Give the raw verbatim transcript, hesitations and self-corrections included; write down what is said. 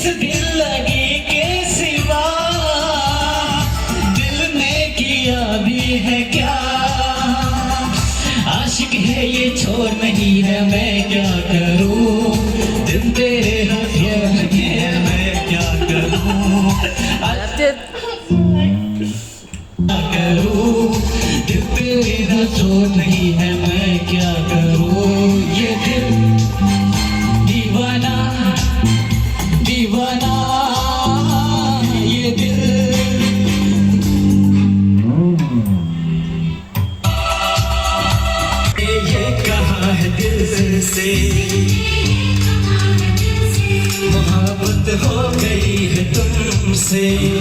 दिल लगी के सिवा दिल ने किया भी है क्या? आशिक है ये छोर नहीं है, मैं क्या करूं? दिन तेरे हंसों में है, मैं क्या करूं? क्या करूं? दिल तेरा जोर नहीं है, मैं क्या करूं? ये दिल दीवाना, दीवाना, ये दिल। ये कहा है दिल से, मोहब्बत हो गई है तुमसे।